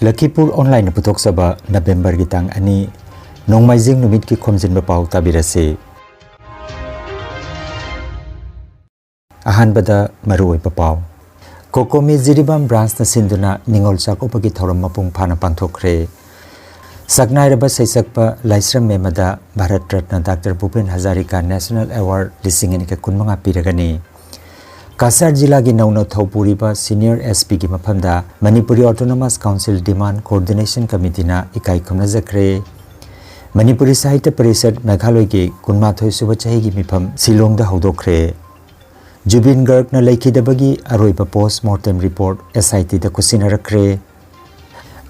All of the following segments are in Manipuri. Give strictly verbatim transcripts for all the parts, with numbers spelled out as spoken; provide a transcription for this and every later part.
ꯂꯈꯤꯄꯨꯔ ꯑꯣꯟꯂꯥꯏꯟꯅ ꯄꯨꯊꯣꯛꯆꯕ ꯅꯕꯦꯝꯕꯔꯒꯤ ꯇꯥꯡ ꯑꯅꯤ, ꯅꯣꯡꯃꯥꯏꯖꯤꯡ ꯅꯨꯃꯤꯠꯀꯤ ꯈꯣꯝꯖꯤꯟꯕ ꯄꯥꯎ ꯇꯥꯕꯤꯔꯁꯤ꯫ ꯑꯍꯥꯟꯕꯗ ꯃꯔꯨꯑꯣꯏꯕ ꯄꯥꯎ꯫ ꯀꯣꯀꯣꯃꯤ ꯖꯤꯔꯤꯕꯥꯝ ꯕ꯭ꯔꯥꯟꯁꯅ ꯁꯤꯟꯗꯨꯅ ꯅꯤꯉꯣꯜ ꯆꯥꯛꯀꯧꯕꯒꯤ ꯊꯧꯔꯝ ꯃꯄꯨꯡ ꯐꯥꯅ ꯄꯥꯡꯊꯣꯛꯈ꯭ꯔꯦ꯫ ꯁꯛꯅꯥꯏꯔꯕ ꯁꯩꯁꯛꯄ ꯂꯥꯏꯁ꯭ꯔꯝ ꯃꯦꯝꯃꯗ Bharat Ratna doctor Bhupen Hazarika national award ꯂꯤꯁꯤꯡ ꯑꯅꯤꯒ ꯀꯨꯟꯃꯉꯥ ꯄꯤꯔꯒꯅꯤ꯫ ꯀꯥꯁꯥꯔ ꯖꯤꯂꯥꯒꯤ ꯅꯧꯅ ꯊꯧꯄꯨꯔꯤꯕ ꯁꯤꯅꯤꯌꯔ ꯑꯦꯁ ꯄꯤꯒꯤ ꯃꯐꯝꯗ ꯃꯅꯤꯄꯨꯔꯤ ꯑꯣꯇꯣꯅꯣꯃꯁ ꯀꯥꯎꯟꯁꯤꯜ ꯗꯤꯃꯥꯟ ꯀꯣꯑꯣꯔꯗꯤꯅꯦꯁꯟ ꯀꯃꯤꯇꯤꯅ ꯏꯀꯥꯏ ꯈꯨꯝꯅꯖꯈ꯭ꯔꯦ꯫ ꯃꯅꯤꯄꯨꯔꯤ ꯁꯥꯍꯤꯇ꯭ꯌ ꯄꯔꯤꯁꯠ ꯃꯦꯘꯥꯂꯣꯏꯒꯤ ꯀꯨꯟꯃꯥꯊꯣꯏ ꯁꯨꯕ ꯆꯍꯤꯒꯤ ꯃꯤꯐꯝ ꯁꯤꯂꯣꯡꯗ ꯍꯧꯗꯣꯛꯈ꯭ꯔꯦ꯫ ꯖꯨꯕꯤꯟ ꯒꯔꯒꯅ ꯂꯩꯈꯤꯗꯕꯒꯤ ꯑꯔꯣꯏꯕ ꯄꯣꯁ ꯃꯣꯔꯇꯦꯝ ꯔꯤꯄꯣꯔꯠ ꯑꯦꯁ ꯑꯥꯏ ꯇꯤꯗ ꯈꯨꯠꯁꯤꯟꯅꯔꯛꯈ꯭ꯔꯦ꯫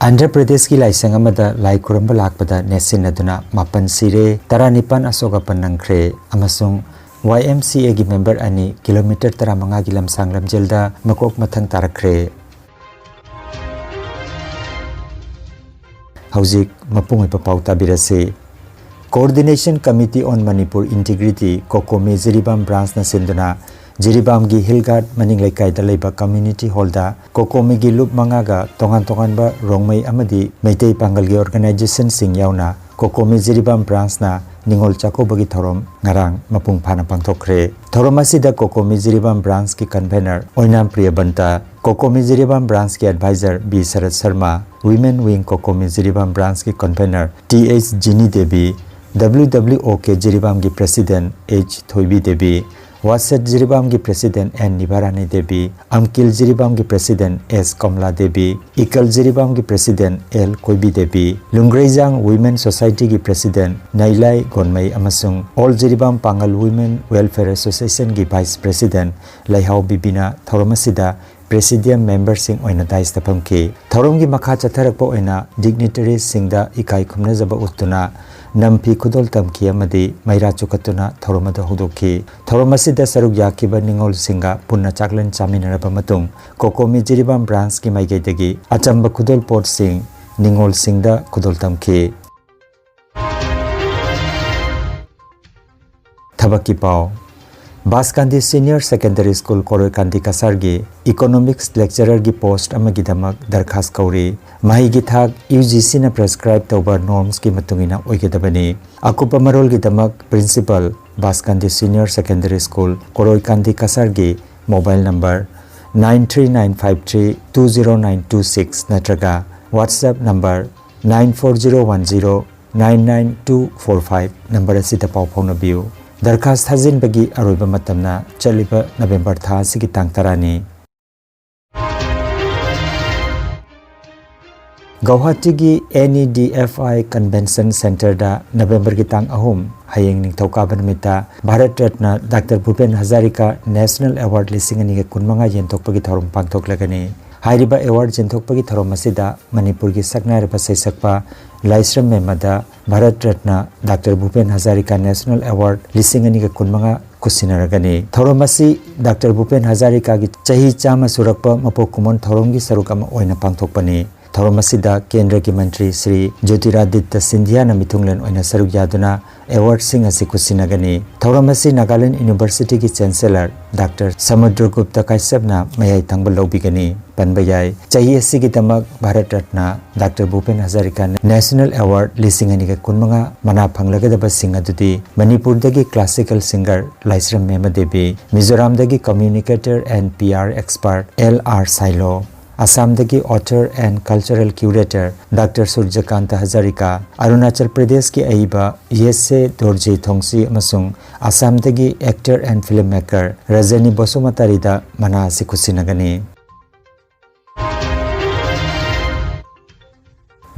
ꯑꯟꯙ꯭ꯔ ꯄ꯭ꯔꯗꯦꯁꯀꯤ ꯂꯥꯏꯁꯪ ꯑꯃꯗ ꯂꯥꯏ ꯈꯨꯔꯨꯝꯕ ꯂꯥꯛꯄꯗ ꯅꯦꯠꯁꯤꯟꯅꯗꯨꯅ ꯃꯥꯄꯟ ꯁꯤꯔꯦ, ꯇꯔꯥꯅꯤꯄꯥꯟ ꯑꯁꯣꯛ ꯑꯄꯟ ꯅꯪꯈ꯭ꯔꯦ ꯑꯃꯁꯨꯡ ꯋꯥꯏ ꯑꯦꯝ ꯁꯤ ꯑꯦꯒꯤ ꯃꯦꯝꯕꯔ ꯑꯅꯤ ꯀꯤꯂꯣꯃꯤꯇꯔ ꯇꯔꯥꯃꯉꯥꯒꯤ ꯂꯝꯁꯥꯡ ꯂꯝꯖꯦꯜꯗ ꯃꯀꯣꯛ ꯃꯊꯪ ꯇꯥꯔꯛꯈ꯭ꯔꯦ꯫ ꯍꯧꯖꯤꯛ ꯃꯄꯨꯡ ꯑꯣꯏꯕ ꯄꯥꯎ ꯇꯥꯕꯤꯔꯁꯤ꯫ Coordination Committee on Manipur Integrity, ꯀꯣꯀꯣꯃꯤ Jiribam ꯕ꯭ꯔꯥꯟꯁꯅ ꯁꯤꯟꯗꯨꯅ ꯖꯤꯔꯤꯕꯥꯝꯒꯤ ꯍꯤꯜ ꯒꯥꯔꯗ ꯃꯅꯤꯡ ꯂꯩꯀꯥꯏꯗ ꯂꯩꯕ ꯀꯝꯃ꯭ꯌꯨꯅꯤꯇꯤ ꯍꯣꯜꯗ ꯀꯣꯀꯣꯃꯤꯒꯤ ꯂꯨꯞ ꯃꯉꯥꯒ ꯇꯣꯉꯥꯟ ꯇꯣꯉꯥꯟꯕ ꯔꯣꯡꯃꯩ ꯑꯃꯗꯤ ꯃꯩꯇꯩ ꯄꯥꯡꯒꯜꯒꯤ ꯑꯣꯔꯒꯅꯥꯏꯖꯦꯁꯟꯁꯤꯡ ꯌꯥꯎꯅ ꯀꯣꯀꯣꯃꯤ ꯖꯤꯔꯤꯕꯥꯝ ꯕ꯭ꯔꯥꯟꯁꯅ ꯅꯤꯉꯣꯜ ꯆꯥꯛꯀꯧꯕꯒꯤ ꯊꯧꯔꯝ ꯉꯔꯥꯡ ꯃꯄꯨꯡ ꯐꯥꯅ ꯄꯥꯡꯊꯣꯛꯈ꯭ꯔꯦ꯫ ꯊꯧꯔꯝ ꯑꯁꯤꯗ ꯀꯣꯀꯣꯃꯤ ꯖꯤꯔꯤꯕꯥꯝ ꯕ꯭ꯔꯥꯟꯁꯀꯤ ꯀꯟꯚꯦꯅꯔ ꯑꯣꯏꯅꯥꯝ ꯄ꯭ꯔꯤꯌꯕꯟꯇ, ꯀꯣꯀꯣꯃꯤ ꯖꯤꯔꯤꯕꯥꯝ ꯕ꯭ꯔꯥꯟꯁꯀꯤ adviser B Sarat Sharma, women wing COCOMI Jiribam ꯕ꯭ꯔꯥꯟꯁꯀꯤ convener T H Jini Devi, W W O K ꯖꯤꯔꯤꯕꯥꯝꯒꯤ ꯄ꯭ꯔꯦꯁꯤꯗꯦꯟꯠ ꯑꯩꯆ ꯊꯣꯏꯕꯤ ꯗꯦꯕꯤ, ꯋꯥꯁꯦꯠ ꯖꯤꯔꯤꯕꯥꯝꯒꯤ ꯄ꯭ꯔꯦꯁꯤꯗꯦꯟꯠ ꯑꯦꯟ ꯅꯤꯚꯥꯔꯥꯅꯤ ꯗꯦꯕꯤ, ꯑꯝꯀꯤꯜ ꯖꯤꯔꯤꯕꯥꯝꯒꯤ ꯄ꯭ꯔꯦꯁꯤꯗꯦꯟꯠ ꯑꯦꯁ ꯀꯃꯂꯥ ꯗꯦꯕꯤ, ꯏꯀꯜ ꯖꯤꯔꯤꯕꯥꯝꯒꯤ president L Koibi Devi, Lungreijang women ꯁꯣꯁꯥꯏꯇꯤꯒꯤ ꯄ꯭ꯔꯦꯁꯤꯗꯦꯟꯠ ꯅꯩꯂꯥꯏ ꯒꯣꯟꯃꯩ ꯑꯃꯁꯨꯡ all Jiribam Pangal women welfare ꯑꯦꯁꯣꯁꯤꯌꯦꯁꯟꯒꯤ ꯚꯥꯏꯁ ꯄ꯭ꯔꯦꯁꯤꯗꯦꯟꯠ ꯂꯩꯍꯥꯎ ꯕꯤꯕꯤꯅ ꯊꯧꯔꯝ ꯑꯁꯤꯗ ꯄ꯭ꯔꯦꯁꯤꯗꯤꯌꯝ ꯃꯦꯝꯕꯔꯁꯤꯡ ꯑꯣꯏꯅ ꯗꯥꯏꯁꯇ ꯐꯝꯈꯤ꯫ ꯊꯧꯔꯝꯒꯤ ꯃꯈꯥ ꯆꯠꯊꯔꯛꯄ ꯑꯣꯏꯅ ꯗꯤꯒꯅꯤꯇꯔꯤꯁꯁꯤꯡꯗ ꯏꯀꯥꯏ ꯈꯨꯝꯅꯖꯕ ꯎꯠꯇꯨꯅ ꯅꯝꯐꯤ ꯈꯨꯗꯣꯜ ꯇꯝꯈꯤ ꯑꯃꯗꯤ ꯃꯩꯔꯥ ꯆꯨꯈꯠꯇꯨꯅ ꯊꯧꯔꯝ ꯑꯗꯨ ꯍꯧꯗꯣꯛꯈꯤ꯫ ꯊꯧꯔꯝ ꯑꯁꯤꯗ ꯁꯔꯨꯛ ꯌꯥꯈꯤꯕ ꯅꯤꯉꯣꯜꯁꯤꯡꯒ ꯄꯨꯟꯅ ꯆꯥꯛꯂꯦꯟ ꯆꯥꯃꯤꯟꯅꯔꯕ ꯃꯇꯨꯡ ꯀꯣꯀꯣꯃꯤ ꯖꯤꯔꯤꯕꯥꯝ ꯕ꯭ꯔꯥꯟꯁꯀꯤ ꯃꯥꯏꯀꯩꯗꯒꯤ ꯑꯆꯝꯕ ꯈꯨꯗꯣꯜ ꯄꯣꯠꯁꯤꯡ ꯅꯤꯉꯣꯜꯁꯤꯡꯗ ꯈꯨꯗꯣꯜ ꯇꯝꯈꯤ꯫ ꯊꯕꯛꯀꯤ ꯄꯥꯎ꯫ Baskandi senior secondary school, Koroikandi ꯀꯁꯥꯔꯒꯤ ꯏꯀꯣꯅꯣꯃꯤꯛꯁ ꯂꯦꯛꯆꯔꯔꯒꯤ ꯄꯣꯁꯠ ꯑꯃꯒꯤꯗꯃꯛ ꯗꯔꯈꯥꯁ ꯀꯧꯔꯤ꯫ ꯃꯍꯩꯒꯤ ꯊꯥꯛ ꯌꯨ ꯖꯤ ꯁꯤꯅ ꯄ꯭ꯔꯦꯁꯀ꯭ꯔꯥꯏꯕ ꯇꯧꯕ ꯅꯣꯔꯝꯁꯀꯤ ꯃꯇꯨꯡ ꯏꯟꯅ ꯑꯣꯏꯒꯗꯕꯅꯤ꯫ ꯑꯀꯨꯞꯄ ꯃꯔꯣꯜꯒꯤꯗꯃꯛ principal, Baskandi senior secondary school, Koroikandi ꯀꯁꯥꯔꯒꯤ mobile number nine three nine five three two zero nine two six ꯅꯠꯇ꯭ꯔꯒ WhatsApp number nine four zero one zero nine nine two four five number ꯑꯁꯤꯗ ꯄꯥꯎ ꯐꯥꯎꯅꯕꯤꯌꯨ꯫ ꯗꯔꯈꯥꯁ ꯊꯥꯖꯤꯟꯕꯒꯤ ꯑꯔꯣꯏꯕ ꯃꯇꯝꯅ ꯆꯠꯂꯤꯕ ꯅꯕꯦꯝꯕꯔ ꯊꯥ ꯑꯁꯤꯒꯤ ꯇꯥꯡ ꯇꯔꯥꯅꯤ꯫ ꯒꯧꯍꯥꯇꯤꯒꯤ N E D F I Convention Centerꯗ ꯅꯕꯦꯝꯕꯔꯒꯤ ꯇꯥꯡ ꯑꯍꯨꯝ, ꯍꯌꯦꯡ ꯅꯤꯡꯊꯧꯀꯥꯕ ꯅꯨꯃꯤꯠꯇ Bharat Ratna doctor Bhupen Hazarika national award ꯂꯤꯁꯤꯡ ꯑꯅꯤꯒ ꯀꯨꯟꯃꯉꯥ ꯌꯦꯟꯊꯣꯛꯄꯒꯤ ꯊꯧꯔꯝ ꯄꯥꯡꯊꯣꯛꯂꯒꯅꯤ꯫ ꯍꯥꯏꯔꯤꯕ ꯑꯦꯋꯥꯔꯗ ꯌꯦꯟꯊꯣꯛꯄꯒꯤ ꯊꯧꯔꯝ ꯑꯁꯤꯗ ꯃꯅꯤꯄꯨꯔꯒꯤ ꯁꯛꯅꯥꯏꯔꯕ ꯁꯩꯁꯛꯄ ꯂꯥꯏꯁ꯭ꯔꯝ ꯃꯦꯝꯃꯗ Bharat Ratna doctor Bhupen Hazarika national award ꯂꯤꯁꯤꯡ ꯑꯅꯤꯒ ꯀꯨꯟꯃꯉꯥ ꯈꯨꯠꯁꯤꯟꯅꯔꯒꯅꯤ꯫ ꯊꯧꯔꯝ ꯑꯁꯤ ꯗꯥꯛꯇꯔ ꯚꯨꯄꯦꯟ ꯍꯖꯥꯔꯤꯀꯥꯒꯤ ꯆꯍꯤ ꯆꯥꯝꯃ ꯁꯨꯔꯛꯄ ꯃꯄꯣꯛ ꯀꯨꯝꯑꯣꯟ ꯊꯧꯔꯝꯒꯤ ꯁꯔꯨꯛ ꯑꯃ ꯑꯣꯏꯅ ꯄꯥꯡꯊꯣꯛꯄꯅꯤ꯫ ꯊꯧꯔꯝ ꯑꯁꯤꯗ ꯀꯦꯟꯗ꯭ꯔꯒꯤ ꯃꯟꯇ꯭ꯔꯤ ꯁ꯭ꯔꯤ ꯖ꯭ꯌꯣꯇꯤꯔꯥꯗꯤꯠꯇ ꯁꯤꯟꯙꯤꯌꯥꯅ ꯃꯤꯊꯨꯡꯂꯦꯟ ꯑꯣꯏꯅ ꯁꯔꯨꯛ ꯌꯥꯗꯨꯅ ꯑꯦꯋꯥꯔꯗꯁꯤꯡ ꯑꯁꯤ ꯈꯨꯠꯁꯤꯟꯅꯒꯅꯤ꯫ ꯊꯧꯔꯝ ꯑꯁꯤ ꯅꯥꯒꯥꯂꯦꯟ ꯌꯨꯅꯤꯚꯔꯁꯤꯇꯤꯒꯤ ꯆꯦꯟꯁꯦꯂꯔ ꯗꯥꯛꯇꯔ ꯁꯃꯨꯗ꯭ꯔꯒꯨꯞꯇ ꯀꯥꯏꯁꯞꯅ ꯃꯌꯥꯏ ꯊꯪꯕ ꯂꯧꯕꯤꯒꯅꯤ꯫ ꯄꯟꯕ ꯌꯥꯏ, ꯆꯍꯤ ꯑꯁꯤꯒꯤꯗꯃꯛ Bharat Ratna doctor Bhupen Hazarika national award ꯂꯤꯁꯤꯡ ꯑꯅꯤꯒ ꯀꯨꯟꯃꯉꯥ ꯃꯅꯥ ꯐꯪꯂꯒꯗꯕꯁꯤꯡ ꯑꯗꯨꯗꯤ ꯃꯅꯤꯄꯨꯔꯗꯒꯤ ꯀ꯭ꯂꯥꯁꯤꯀꯦꯜ ꯁꯤꯡꯒꯔ ꯂꯥꯏꯁ꯭ꯔꯝ ꯃꯦꯝꯃ ꯗꯦꯕꯤ, ꯃꯤꯖꯣꯔꯥꯝꯗꯒꯤ communicator and P R expert L R Sailo, ꯑꯁꯥꯝꯗꯒꯤ author and cultural curator doctor Surajkanta Hazarika, Arunachal ꯄ꯭ꯔꯗꯦꯁꯀꯤ ꯑꯏꯕ ꯌꯦꯁꯦ ꯗꯣꯔꯖꯦ ꯊꯣꯡꯁꯤ ꯑꯃꯁꯨꯡ ꯑꯁꯥꯝꯗꯒꯤ actor and film maker ꯔꯖꯅꯤ ꯕꯁꯨꯃꯇꯥꯔꯤꯗ ꯃꯅꯥ ꯑꯁꯤ ꯈꯨꯠꯁꯤꯟꯅꯒꯅꯤ꯫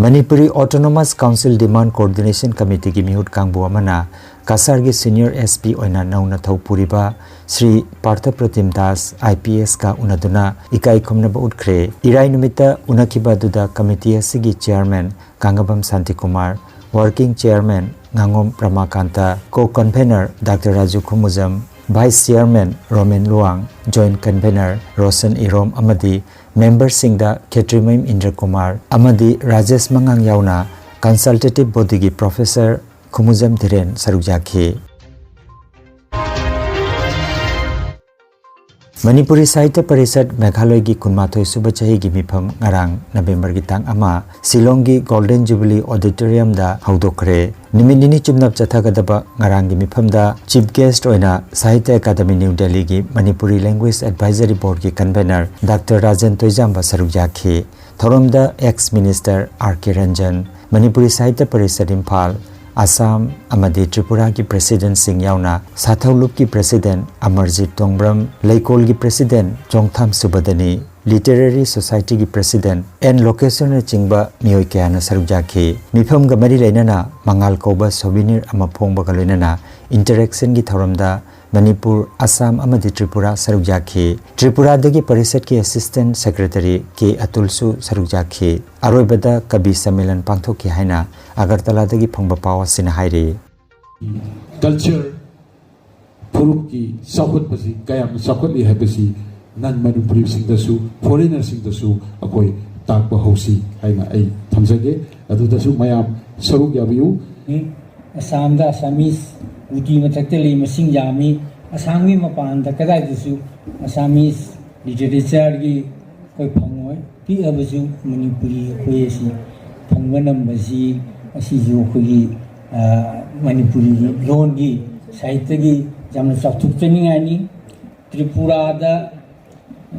Manipuri Autonomous Council Demand Coordination Committeeꯒꯤ ꯃꯤꯍꯨꯠ ꯀꯥꯡꯕꯨ ꯑꯃꯅ ꯀꯁꯥꯔꯒꯤ senior S P ꯑꯣꯏꯅ ꯅꯧꯅ ꯊꯧ ꯄꯨꯔꯤꯕ Shri Partha ꯄ꯭ꯔꯇꯤꯝ Das, I P S ꯀ ꯎꯅꯗꯨꯅ ꯏꯀꯥꯏ ꯈꯨꯝꯅꯕ ꯎꯠꯈ꯭ꯔꯦ꯫ ꯏꯔꯥꯏ ꯅꯨꯃꯤꯠꯇ ꯎꯅꯈꯤꯕ ꯑꯗꯨꯗ committee ꯑꯁꯤꯒꯤ chairman Kangabam Shantikumar, working chairman ꯉꯥꯉꯣꯝ Ramakanta, co-convener doctor Raju Khumujam, vice chairman Romen Luwang, joint convener Roshan Irom ꯑꯃꯗꯤ memberꯁꯤꯡꯗ ꯈꯦꯇ꯭ꯔꯤꯃꯌꯨꯝ ꯏꯟꯗ꯭ꯔꯀꯨꯃꯥꯔ ꯑꯃꯗꯤ ꯔꯥꯖꯦꯁ ꯃꯉꯥꯡ ꯌꯥꯎꯅ consultative bodyꯒꯤ professor ꯈꯨꯃꯨꯖꯝ ꯙꯤꯔꯦꯟ ꯁꯔꯨꯛ ꯌꯥꯈꯤ꯫ ꯃꯅꯤꯄꯨꯔꯤ ꯁꯥꯍꯤꯇ꯭ꯌ ꯄꯔꯤꯁꯠ ꯃꯦꯘꯥꯂꯣꯏꯒꯤ ꯀꯨꯟꯃꯥꯊꯣꯏ ꯁꯨꯕ ꯆꯍꯤꯒꯤ ꯃꯤꯐꯝ ꯉꯔꯥꯡ ꯅꯕꯦꯝꯕꯔꯒꯤ ꯇꯥꯡ ꯑꯃ ꯁꯤꯂꯣꯡꯒꯤ ꯒꯣꯜꯗꯟ ꯖꯨꯕꯤꯂꯤ ꯑꯣꯗꯤꯇꯣꯔꯤꯌꯝꯗ ꯍꯧꯗꯣꯛꯈ꯭ꯔꯦ꯫ ꯅꯨꯃꯤꯠ ꯅꯤꯅꯤ ꯆꯨꯞꯅ ꯆꯠꯊꯒꯗꯕ ꯉꯔꯥꯡꯒꯤ ꯃꯤꯐꯝꯗ ꯆꯤꯐ ꯒꯦꯁ꯭ꯠ ꯑꯣꯏꯅ ꯁꯥꯍꯤꯇ꯭ꯌ ꯑꯦꯀꯥꯗꯃꯤ ꯅ꯭ꯌꯨ ꯗꯦꯜꯂꯤꯒꯤ ꯃꯅꯤꯄꯨꯔꯤ ꯂꯦꯡꯒ꯭ꯋꯦꯖ ꯑꯦꯗꯚꯥꯏꯖꯔꯤ ꯕꯣꯔꯗꯀꯤ ꯀꯟꯚꯦꯅꯔ ꯗꯥꯛꯇꯔ ꯔꯥꯖꯦꯟ ꯇꯣꯏꯖꯥꯝꯕ ꯁꯔꯨꯛ ꯌꯥꯈꯤ꯫ ꯊꯧꯔꯝꯗ ex minister R K Ranjan, Manipuri Sahitya Parishad Imphal, Assam ꯑꯃꯗꯤ ꯇ꯭ꯔꯤꯄꯨꯔꯥꯒꯤ ꯄ꯭ꯔꯦꯁꯤꯗꯦꯟꯠꯁꯤꯡ ꯌꯥꯎꯅ ꯁꯥꯊꯧ ꯂꯨꯞꯀꯤ ꯄ꯭ꯔꯦꯁꯤꯗꯦꯟꯠ ꯑꯃꯔꯖꯤꯠ ꯇꯣꯡꯕ꯭ꯔꯝ, ꯂꯩꯀꯣꯜꯒꯤ ꯄ꯭ꯔꯦꯁꯤꯗꯦꯟꯠ ꯆꯣꯡꯊꯥꯝ ꯁꯨꯕꯗꯅꯤ, ꯂꯤꯇꯔꯦꯔꯤ ꯁꯣꯁꯥꯏꯇꯤꯒꯤ ꯄ꯭ꯔꯦꯁꯤꯗꯦꯟꯠ ꯑꯦꯟ ꯂꯣꯀꯦꯁ꯭ꯋꯔꯅꯆꯤꯡꯕ ꯃꯤꯑꯣꯏ ꯀꯌꯥꯅ ꯁꯔꯨꯛ ꯌꯥꯈꯤ꯫ ꯃꯤꯐꯝꯒ ꯃꯔꯤ ꯂꯩꯅꯅ ꯃꯉꯥꯜ ꯀꯧꯕ ꯁꯣꯚꯤꯅꯤꯔ ꯑꯃ ꯐꯣꯡꯕꯒ ꯂꯣꯏꯅꯅ ꯏꯟꯇꯔꯦꯛꯁꯟꯒꯤ ꯊꯧꯔꯝꯗ ꯃꯅꯤꯄꯨꯔ, ꯑꯁꯥꯝ ꯑꯃꯗꯤ ꯇ꯭ꯔꯤꯄꯨꯔꯥ ꯁꯔꯨꯛ ꯌꯥꯈꯤ꯫ ꯇ꯭ꯔꯤꯄꯨꯔꯥꯗꯒꯤ ꯄꯔꯤꯁꯠꯀꯤ ꯑꯦꯁꯤꯁꯇꯦꯟꯠ ꯁꯦꯀ꯭ꯔꯦꯇꯔꯤ ꯀꯦ ꯑꯇꯨꯜꯁꯨ ꯁꯔꯨꯛ ꯌꯥꯈꯤ꯫ ꯑꯔꯣꯏꯕꯗ ꯀꯕꯤ ꯁꯝꯃꯦꯂꯟ ꯄꯥꯡꯊꯣꯛꯈꯤ ꯍꯥꯏꯅ ꯑꯒꯔꯇꯂꯥꯗꯒꯤ ꯐꯪꯕ ꯄꯥꯎ ꯑꯁꯤꯅ ꯍꯥꯏꯔꯤ꯫ ꯀꯜꯆꯔ, ꯐꯨꯔꯨꯞꯀꯤ ꯆꯥꯎꯈꯠꯄꯁꯤ ꯀꯌꯥꯝ ꯆꯥꯎꯈꯠꯂꯤ ꯍꯥꯏꯕꯁꯤ ꯅꯟ ꯃꯅꯤꯄꯨꯔꯤꯁꯤꯡꯗꯁꯨ, ꯐꯣꯔꯦꯅꯔꯁꯤꯡꯗꯁꯨ ꯑꯩꯈꯣꯏ ꯇꯥꯛꯄ ꯍꯧꯁꯤ ꯍꯥꯏꯅ ꯑꯩ ꯊꯝꯖꯒꯦ꯫ ꯑꯗꯨꯗꯁꯨ ꯃꯌꯥꯝ ꯁꯔꯨꯛ ꯌꯥꯕꯤꯌꯨ꯫ ꯑꯁꯥꯝꯗ ꯑꯁꯥꯃꯤꯁ ꯀꯣꯇꯤ ꯃꯊꯛꯇ ꯂꯩ, ꯃꯁꯤꯡ ꯌꯥꯝꯃꯤ꯫ ꯑꯁꯥꯝꯒꯤ ꯃꯄꯥꯟꯗ ꯀꯗꯥꯏꯗꯁꯨ ꯑꯁꯥꯃꯤꯁ ꯂꯤꯇꯔꯦꯆꯔꯒꯤ ꯑꯩꯈꯣꯏ ꯐꯪꯉꯣꯏ꯫ ꯄꯤꯛꯑꯕꯁꯨ ꯃꯅꯤꯄꯨꯔꯤ ꯑꯩꯈꯣꯏ ꯑꯁꯤ ꯐꯪꯕ ꯉꯝꯕꯁꯤ, ꯑꯁꯤꯁꯨ ꯑꯩꯈꯣꯏꯒꯤ, ꯑ, ꯃꯅꯤꯄꯨꯔꯤꯒꯤ ꯂꯣꯟꯒꯤ ꯁꯥꯍꯤꯇ꯭ꯌꯒꯤ ꯌꯥꯝꯅ ꯆꯥꯎꯊꯣꯛꯆꯅꯤꯡꯉꯥꯏꯅꯤ꯫ ꯇ꯭ꯔꯤꯄꯨꯔꯥꯗ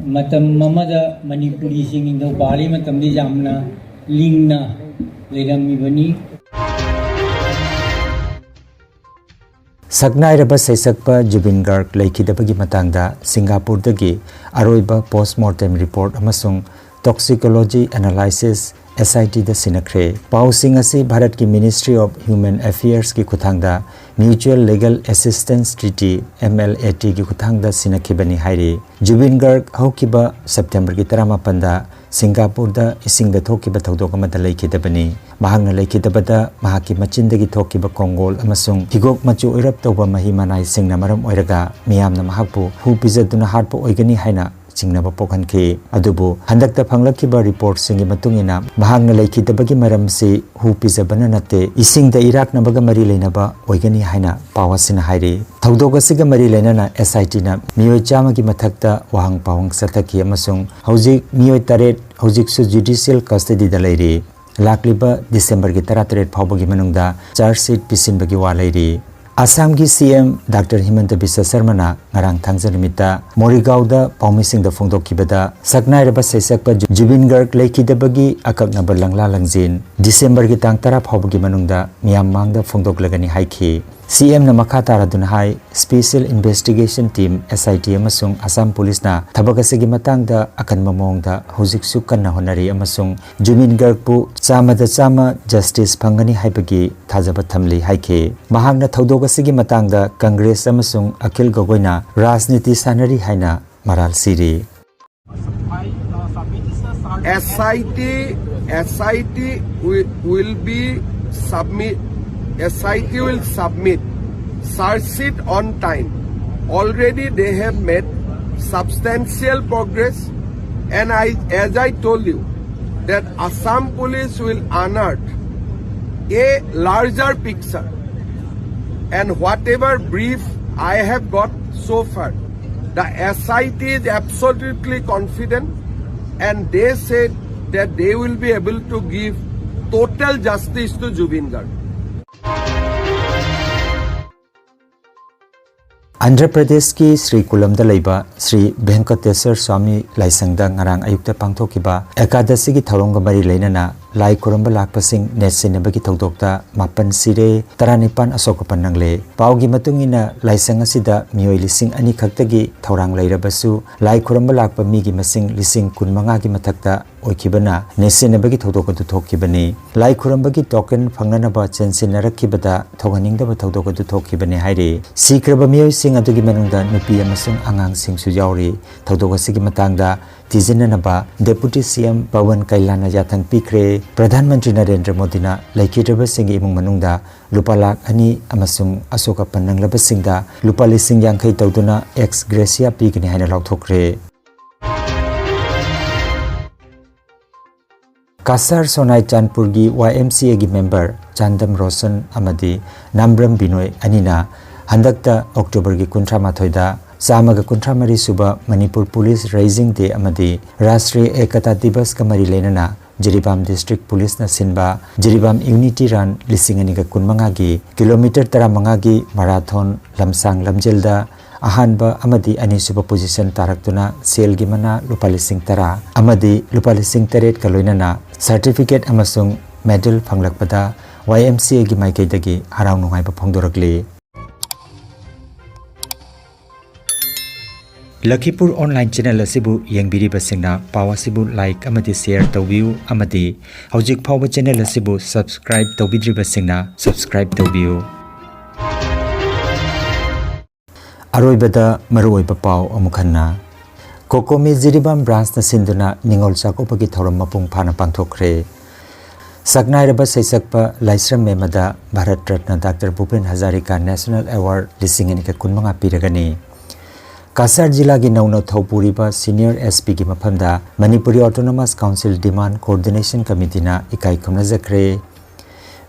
ꯃꯇꯝ ꯑꯃꯗ ꯃꯅꯤꯄꯨꯔꯤꯁꯤꯡ ꯅꯤꯡꯊꯧ ꯄꯥꯜꯂꯤ ꯃꯇꯝꯗ ꯌꯥꯝꯅ ꯂꯤꯡꯅ ꯂꯩꯔꯝꯃꯤꯕꯅꯤ꯫ ꯁꯛꯅꯥꯏꯔꯕ ꯁꯩꯁꯛꯄ ꯖꯨꯕꯤꯟ ꯒꯥꯔꯒ ꯂꯩꯈꯤꯗꯕꯒꯤ ꯃꯇꯥꯡꯗ ꯁꯤꯡꯒꯥꯄꯨꯔꯗꯒꯤ ꯑꯔꯣꯏꯕ ꯄꯣꯁ꯭ꯠꯃꯣꯔꯇꯦꯝ ꯔꯤꯄꯣꯔꯠ ꯑꯃꯁꯨꯡ ꯇꯣꯛꯁꯤꯀꯣꯂꯣꯖꯤ ꯑꯦꯅꯥꯂꯥꯏꯁꯤꯁ, ꯑꯦꯁ ꯑꯥꯏ ꯇꯤꯗ ꯁꯤꯟꯅꯈ꯭ꯔꯦ꯫ ꯄꯥꯎꯁꯤꯡ ꯑꯁꯤ ꯚꯥꯔꯠꯀꯤ ꯃꯤꯅꯤꯁꯇ꯭ꯔꯤ ꯑꯣꯐ ꯍ꯭ꯌꯨꯃꯦꯟ ꯑꯦꯐꯤꯌꯔꯁꯀꯤ ꯈꯨꯠꯊꯥꯡꯗ mutual legal assistance treaty, M L A ꯇꯤꯒꯤ ꯈꯨꯠꯊꯥꯡꯗ ꯁꯤꯟꯅꯈꯤꯕꯅꯤ ꯍꯥꯏꯔꯤ꯫ ꯖꯨꯕꯤꯟ ꯒꯥꯔꯒ ꯍꯧꯈꯤꯕ ꯁꯦꯞꯇꯦꯝꯕꯔꯒꯤ ꯇꯔꯥꯃꯥꯄꯟꯗ ꯁꯤꯡꯒꯥꯄꯨꯔꯗ ꯏꯁꯤꯡꯗ ꯊꯣꯛꯈꯤꯕ ꯊꯧꯗꯣꯛ ꯑꯃꯗ ꯂꯩꯈꯤꯗꯕꯅꯤ꯫ ꯃꯍꯥꯛꯅ ꯂꯩꯈꯤꯗꯕꯗ ꯃꯍꯥꯛꯀꯤ ꯃꯆꯤꯟꯗꯒꯤ ꯊꯣꯛꯈꯤꯕ ꯀꯣꯡꯒꯣꯜ ꯑꯃꯁꯨꯡ ꯍꯤꯒꯣꯛ ꯃꯆꯨ ꯑꯣꯏꯔꯞ ꯇꯧꯕ ꯃꯍꯤ ꯃꯅꯥꯏꯁꯤꯡꯅ ꯃꯔꯝ ꯑꯣꯏꯔꯒ ꯃꯤꯌꯥꯝꯅ ꯃꯍꯥꯛꯄꯨ ꯍꯨ ꯄꯤꯖꯗꯨꯅ ꯍꯥꯠꯄ ꯑꯣꯏꯒꯅꯤ ꯍꯥꯏꯅ ꯆꯤꯡꯅꯕ ꯄꯣꯛꯍꯟꯈꯤ꯫ ꯑꯗꯨꯕꯨ ꯍꯟꯗꯛꯇ ꯐꯪꯂꯛꯈꯤꯕ ꯔꯤꯄꯣꯔꯠꯁꯤꯡꯒꯤ ꯃꯇꯨꯡ ꯏꯟꯅ ꯃꯍꯥꯛꯅ ꯂꯩꯈꯤꯗꯕꯒꯤ ꯃꯔꯝꯁꯤ ꯍꯨ ꯄꯤꯖꯕꯅ ꯅꯠꯇꯦ, ꯏꯁꯤꯡꯗ ꯏꯔꯥꯛꯅꯕꯒ ꯃꯔꯤ ꯂꯩꯅꯕ ꯑꯣꯏꯒꯅꯤ ꯍꯥꯏꯅ ꯄꯥꯎ ꯑꯁꯤꯅ ꯍꯥꯏꯔꯤ꯫ ꯊꯧꯗꯣꯛ ꯑꯁꯤꯒ ꯃꯔꯤ ꯂꯩꯅꯅ S I T ꯅ ꯃꯤꯑꯣꯏ ꯆꯥꯝꯃꯒꯤ ꯃꯊꯛꯇ ꯋꯥꯍꯪ ꯄꯥꯎꯍꯪ ꯆꯠꯊꯈꯤ ꯑꯃꯁꯨꯡ ꯍꯧꯖꯤꯛ ꯃꯤꯑꯣꯏ ꯇꯔꯦꯠ ꯍꯧꯖꯤꯛꯁꯨ judicial custody ꯗ ꯂꯩꯔꯤ꯫ ꯂꯥꯛꯂꯤꯕ ꯗꯤꯁꯦꯝꯕꯔꯒꯤ ꯇꯔꯥꯇꯔꯦꯠ ꯐꯥꯎꯕꯒꯤ ꯃꯅꯨꯡꯗ charge sheet ꯄꯤꯁꯤꯟꯕꯒꯤ ꯋꯥ ꯂꯩꯔꯤ꯫ ꯑꯁꯥꯝꯒꯤ C M Doctor ꯍꯤꯃꯟꯇ ꯕꯤꯁ꯭ꯋ ꯁꯔꯃꯅ ꯉꯔꯥꯡ ꯊꯥꯡꯖ ꯅꯨꯃꯤꯠꯇ ꯃꯣꯔꯤꯒꯥꯎꯗ ꯄꯥꯎꯃꯤꯁꯤꯡꯗ ꯐꯣꯡꯗꯣꯛꯈꯤꯕꯗ, ꯁꯛꯅꯥꯏꯔꯕ ꯁꯩꯁꯛꯄ ꯖꯨ-, ꯖꯨꯕꯤꯟ ꯒꯔꯒ ꯂꯩꯈꯤꯗꯕꯒꯤ ꯑꯀꯛꯅꯕ ꯂꯪꯂꯥ ꯂꯪꯖꯤꯟ ꯗꯤꯁꯦꯝꯕꯔꯒꯤ ꯇꯥꯡ ꯇꯔꯥ ꯐꯥꯎꯕꯒꯤ ꯃꯅꯨꯡꯗ ꯃꯤꯌꯥꯝ ꯃꯥꯡꯗ ꯐꯣꯡꯗꯣꯛꯂꯒꯅꯤ ꯍꯥꯏꯈꯤ꯫ C M ꯅ ꯃꯈꯥ ꯇꯥꯔꯗꯨꯅ ꯍꯥꯏ, Special Investigation Team, S I T, ꯑꯃꯁꯨꯡ ꯑꯁꯥꯝ ꯄꯨꯂꯤꯁꯅ ꯊꯕꯛ ꯑꯁꯤꯒꯤ ꯃꯇꯥꯡꯗ ꯑꯀꯟꯕ ꯃꯑꯣꯡꯗ ꯍꯧꯖꯤꯛꯁꯨ ꯀꯟꯅ ꯍꯣꯠꯅꯔꯤ ꯑꯃꯁꯨꯡ ꯖꯨꯕꯤꯟ ꯒꯔꯒꯄꯨ ꯆꯥꯝꯃꯗ ꯆꯥꯝꯃ justice ꯐꯪꯒꯅꯤ ꯍꯥꯏꯕꯒꯤ ꯊꯥꯖꯕ ꯊꯝꯂꯤ ꯍꯥꯏꯈꯤ꯫ ꯃꯍꯥꯛꯅ ꯊꯧꯗꯣꯛ ꯑꯁꯤꯒꯤ ꯃꯇꯥꯡꯗ ꯀꯪꯒ꯭ꯔꯦꯁ ꯑꯃꯁꯨꯡ ꯑꯈꯤꯜ ꯒꯣꯒꯣꯏꯅ ꯔꯥꯖꯅꯤꯇꯤ ꯁꯥꯟꯅꯔꯤ ꯍꯥꯏꯅ ꯃꯔꯥꯜ ꯁꯤꯔꯤ꯫ S I T, S I T will, will be submit, S I T will submit search sheet on time. Already they have made substantial progress, and I, as I told you, that Assam Police will unearth a larger picture, and whatever brief I have got so far, the S I T is absolutely confident, and they said that they will be able to give total justice to Zubeen Garg. Andhra ꯄ꯭ꯔꯗꯦꯁꯀꯤ ꯁ꯭ꯔꯤ ꯀꯨꯂꯝꯗ ꯂꯩꯕ ꯁ꯭ꯔꯤ ꯚꯦꯡꯀꯇꯦꯁ꯭ꯋꯔ ꯁ꯭ꯋꯥꯃꯤ ꯂꯥꯏꯁꯪꯗ ꯉꯔꯥꯡ ꯑꯌꯨꯛꯇ ꯄꯥꯡꯊꯣꯛꯈꯤꯕ ꯑꯦꯀꯥꯗꯁꯤꯒꯤ ꯊꯧꯔꯝꯒ ꯃꯔꯤ ꯂꯩꯅꯅ ꯂꯥꯏ ꯈꯨꯔꯨꯝꯕ ꯂꯥꯛꯄꯁꯤꯡ ꯅꯦꯠꯁꯤꯟꯅꯕꯒꯤ ꯊꯧꯗꯣꯛꯇ ꯃꯥꯄꯟ ꯁꯤꯔꯦ, ꯇꯔꯥꯅꯤꯄꯥꯟ ꯑꯁꯣꯛ ꯑꯄꯟ ꯅꯪꯂꯦ꯫ ꯄꯥꯎꯒꯤ ꯃꯇꯨꯡ ꯏꯟꯅ ꯂꯥꯏꯁꯪ ꯑꯁꯤꯗ ꯃꯤꯑꯣꯏ ꯂꯤꯁꯤꯡ ꯑꯅꯤ ꯈꯛꯇꯒꯤ ꯊꯧꯔꯥꯡ ꯂꯩꯔꯕꯁꯨ, ꯂꯥꯏ ꯈꯨꯔꯨꯝꯕ ꯂꯥꯛꯄ ꯃꯤꯒꯤ ꯃꯁꯤꯡ ꯂꯤꯁꯤꯡ ꯀꯨꯟꯃꯉꯥꯒꯤ ꯃꯊꯛꯇ ꯑꯣꯏꯈꯤꯕꯅ ꯅꯦꯠꯁꯤꯟꯅꯕꯒꯤ ꯊꯧꯗꯣꯛ ꯑꯗꯨ ꯊꯣꯛꯈꯤꯕꯅꯤ꯫ ꯂꯥꯏ ꯈꯨꯔꯨꯝꯕꯒꯤ token ꯐꯪꯅꯅꯕ ꯆꯦꯟꯁꯤꯟꯅꯔꯛꯈꯤꯕꯗ ꯊꯣꯛꯍꯟꯅꯤꯡꯗꯕ ꯊꯧꯗꯣꯛ ꯑꯗꯨ ꯊꯣꯛꯈꯤꯕꯅꯤ ꯍꯥꯏꯔꯤ꯫ ꯁꯤꯈ꯭ꯔꯕ ꯃꯤꯑꯣꯏꯁꯤꯡ ꯑꯗꯨꯒꯤ ꯃꯅꯨꯡꯗ ꯅꯨꯄꯤ ꯑꯃꯁꯨꯡ ꯑꯉꯥꯡꯁꯤꯡꯁꯨ ꯌꯥꯎꯔꯤ꯫ ꯊꯧꯗꯣꯛ ꯑꯁꯤꯒꯤ ꯃꯇꯥꯡꯗ ꯊꯤꯖꯤꯟꯅꯅꯕ Deputy C M ꯄꯋꯟ ꯀꯩꯂꯥꯅ ꯌꯥꯊꯪ ꯄꯤꯈ꯭ꯔꯦ꯫ ꯄ꯭ꯔꯙꯥꯟ ꯃꯟꯇ꯭ꯔꯤ ꯅꯔꯦꯟꯗ꯭ꯔ ꯃꯣꯗꯤꯅ ꯂꯩꯈꯤꯗ꯭ꯔꯕꯁꯤꯡꯒꯤ ꯏꯃꯨꯡ ꯃꯅꯨꯡꯗ ꯂꯨꯄꯥ ꯂꯥꯈ ꯑꯅꯤ ꯑꯃꯁꯨꯡ ꯑꯁꯣꯛ ꯑꯄꯟ ꯅꯪꯂꯕꯁꯤꯡꯗ ꯂꯨꯄꯥ ꯂꯤꯁꯤꯡ ꯌꯥꯡꯈꯩ ꯇꯧꯗꯨꯅ ex gratia ꯄꯤꯒꯅꯤ ꯍꯥꯏꯅ ꯂꯥꯎꯊꯣꯛꯈ꯭ꯔꯦ꯫ ꯀꯁꯥꯔ ꯁꯣꯅꯥꯏ ꯆꯥꯟꯄꯨꯔꯒꯤ ꯋꯥꯏ ꯑꯦꯝ ꯁꯤ ꯑꯦꯒꯤ ꯃꯦꯝꯕꯔ ꯆꯥꯟꯗꯝ ꯔꯣꯁꯟ ꯑꯃꯗꯤ ꯅꯥꯝꯕ꯭ꯔꯝ ꯕꯤꯅꯣꯏ ꯑꯅꯤꯅ ꯍꯟꯗꯛꯇ ꯑꯣꯛꯇꯣꯕꯔꯒꯤ ꯀꯨꯟꯊ꯭ꯔꯥ ꯃꯥꯊꯣꯏꯗ ꯆꯥꯝꯃꯒ ꯀꯨꯟꯊ꯭ꯔꯥ ꯃꯔꯤ ꯁꯨꯕ ꯃꯅꯤꯄꯨꯔ ꯄꯨꯂꯤꯁ ꯔꯦꯖꯤꯡ ꯗꯦ ꯑꯃꯗꯤ ꯔꯥꯁꯇ꯭ꯔꯤꯌ ꯑꯦꯀꯇꯥ ꯗꯤꯕꯁꯀ ꯃꯔꯤ ꯂꯩꯅꯅ ꯖꯤꯔꯤꯕꯥꯝ ꯗꯤꯁꯇ꯭ꯔꯤꯛ ꯄꯨꯂꯤꯁꯅ ꯁꯤꯟꯕ ꯖꯤꯔꯤꯕꯥꯝ ꯌꯨꯅꯤꯇꯤ ꯔꯟ ꯂꯤꯁꯤꯡ ꯑꯅꯤꯒ ꯀꯨꯟꯃꯉꯥꯒꯤ ꯀꯤꯂꯣꯃꯤꯇꯔ ꯇꯔꯥꯃꯉꯥꯒꯤ ꯃꯔꯥꯊꯣꯟ ꯂꯝꯁꯥꯡ ꯂꯝꯖꯦꯜꯗ ꯑꯍꯥꯟꯕ ꯑꯃꯗꯤ ꯑꯅꯤꯁꯨꯕ ꯄꯣꯖꯤꯁꯟ ꯇꯥꯔꯛꯇꯨꯅ ꯁꯦꯜꯒꯤ ꯃꯅꯥ ꯂꯨꯄꯥ ꯂꯤꯁꯤꯡ ꯇꯔꯥ ꯑꯃꯗꯤ ꯂꯨꯄꯥ ꯂꯤꯁꯤꯡ ꯇꯔꯦꯠꯀ ꯂꯣꯏꯅꯅ ꯁꯔꯇꯤꯐꯤꯀꯦꯠ ꯑꯃꯁꯨꯡ ꯃꯦꯗꯜ ꯐꯪꯂꯛꯄꯗ ꯋꯥꯏ ꯑꯦꯝ ꯁꯤ ꯑꯦꯒꯤ ꯃꯥꯏꯀꯩꯗꯒꯤ ꯍꯔꯥꯎ ꯅꯨꯡꯉꯥꯏꯕ ꯐꯣꯡꯗꯣꯔꯛꯂꯤ꯫ ꯂꯈꯤꯄꯨꯔ ꯑꯣꯟꯂꯥꯏꯟ ꯆꯦꯅꯦꯜ ꯑꯁꯤꯕꯨ ꯌꯦꯡꯕꯤꯔꯤꯕꯁꯤꯡꯅ ꯄꯥꯎ ꯑꯁꯤꯕꯨ ꯂꯥꯏꯛ ꯑꯃꯗꯤ ꯁꯦꯌꯔ ꯇꯧꯕꯤꯌꯨ ꯑꯃꯗꯤ ꯍꯧꯖꯤꯛ ꯐꯥꯎꯕ ꯆꯦꯅꯦꯜ ꯑꯁꯤꯕꯨ ꯁꯕꯁꯀ꯭ꯔꯥꯏꯕ ꯇꯧꯕꯤꯗ꯭ꯔꯤꯕꯁꯤꯡꯅ ꯁꯕꯁꯀ꯭ꯔꯥꯏꯕ ꯇꯧꯕꯤꯌꯨ꯫ ꯑꯔꯣꯏꯕꯗ ꯃꯔꯨꯑꯣꯏꯕ ꯄꯥꯎ ꯑꯃꯨꯛ ꯍꯟꯅ꯫ ꯀꯣꯀꯣꯃꯤ ꯖꯤꯔꯤꯕꯥꯝ ꯕ꯭ꯔꯥꯟꯁꯅ ꯁꯤꯟꯗꯨꯅ ꯅꯤꯉꯣꯜ ꯆꯥꯛꯀꯧꯕꯒꯤ ꯊꯧꯔꯝ ꯃꯄꯨꯡ ꯐꯥꯅ ꯄꯥꯡꯊꯣꯛꯈ꯭ꯔꯦ꯫ ꯁꯛꯅꯥꯏꯔꯕ ꯁꯩꯁꯛꯄ ꯂꯥꯏꯁ꯭ꯔꯝ ꯃꯦꯝꯃꯗ Bharat Ratna doctor Bhupen Hazarika national award ꯂꯤꯁꯤꯡ ꯑꯅꯤꯒ ꯀꯨꯟꯃꯉꯥ ꯄꯤꯔꯒꯅꯤ꯫ ꯀꯁꯥꯔ ꯖꯤꯂꯥꯒꯤ ꯅꯧꯅ ꯊꯧꯄꯨꯔꯤꯕ ꯁꯤꯅꯤꯌꯔ ꯑꯦꯁ ꯄꯤꯒꯤ ꯃꯐꯝꯗ ꯃꯅꯤꯄꯨꯔꯤ ꯑꯣꯇꯣꯅꯣꯃꯁ ꯀꯥꯎꯟꯁꯤꯜ ꯗꯤꯃꯥꯟ ꯀꯣꯑꯣꯔꯗꯤꯅꯦꯁꯟ ꯀꯃꯤꯇꯤꯅ ꯏꯀꯥꯏ ꯈꯨꯝꯅꯖꯈ꯭ꯔꯦ꯫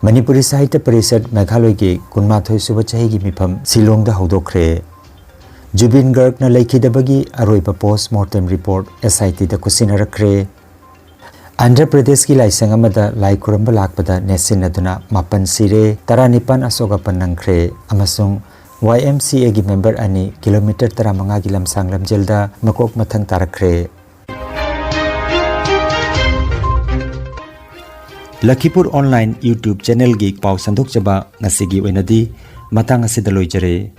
ꯃꯅꯤꯄꯨꯔꯤ ꯁꯥꯍꯤꯇ꯭ꯌ ꯄꯔꯤꯁꯠ ꯃꯦꯘꯥꯂꯣꯏꯒꯤ ꯀꯨꯟꯃꯥꯊꯣꯏ ꯁꯨꯕ ꯆꯍꯤꯒꯤ ꯃꯤꯐꯝ ꯁꯤꯂꯣꯡꯗ ꯍꯧꯗꯣꯛꯈ꯭ꯔꯦ꯫ ꯖꯨꯕꯤꯟ ꯒꯔꯒꯅ ꯂꯩꯈꯤꯗꯕꯒꯤ ꯑꯔꯣꯏꯕ ꯄꯣꯁ ꯃꯣꯔꯇꯦꯝ ꯔꯤꯄꯣꯔꯠ ꯑꯦꯁ ꯑꯥꯏ ꯇꯤꯗ ꯈꯨꯠꯁꯤꯟꯅꯔꯛꯈ꯭ꯔꯦ꯫ ꯑꯟꯙ꯭ꯔ ꯄ꯭ꯔꯗꯦꯁꯀꯤ ꯂꯥꯏꯁꯪ ꯑꯃꯗ ꯂꯥꯏ ꯈꯨꯔꯨꯝꯕ ꯂꯥꯛꯄꯗ ꯅꯦꯠꯁꯤꯟꯅꯗꯨꯅ ꯃꯥꯄꯟ ꯁꯤꯔꯦ, ꯇꯔꯥꯅꯤꯄꯥꯟ ꯑꯁꯣꯛ ꯑꯄꯟ ꯅꯪꯈ꯭ꯔꯦ ꯑꯃꯁꯨꯡ ꯋꯥꯏ ꯑꯦꯝ ꯁꯤ ꯑꯦꯒꯤ ꯃꯦꯝꯕꯔ ꯑꯅꯤ ꯀꯤꯂꯣꯃꯤꯇꯔ ꯇꯔꯥꯃꯉꯥꯒꯤ ꯂꯝꯁꯥꯡ ꯂꯝꯖꯦꯜꯗ ꯃꯀꯣꯛ ꯃꯊꯪ ꯇꯥꯔꯛꯈ꯭ꯔꯦ꯫ ꯂꯈꯤꯄꯨꯔ ꯑꯣꯟꯂꯥꯏꯟ YouTube ꯆꯦꯅꯦꯜꯒꯤ ꯄꯥꯎ ꯁꯟꯗꯣꯛꯆꯕ ꯉꯁꯤꯒꯤ ꯑꯣꯏꯅꯗꯤ ꯃꯇꯥꯡ ꯑꯁꯤꯗ ꯂꯣꯏꯖꯔꯦ꯫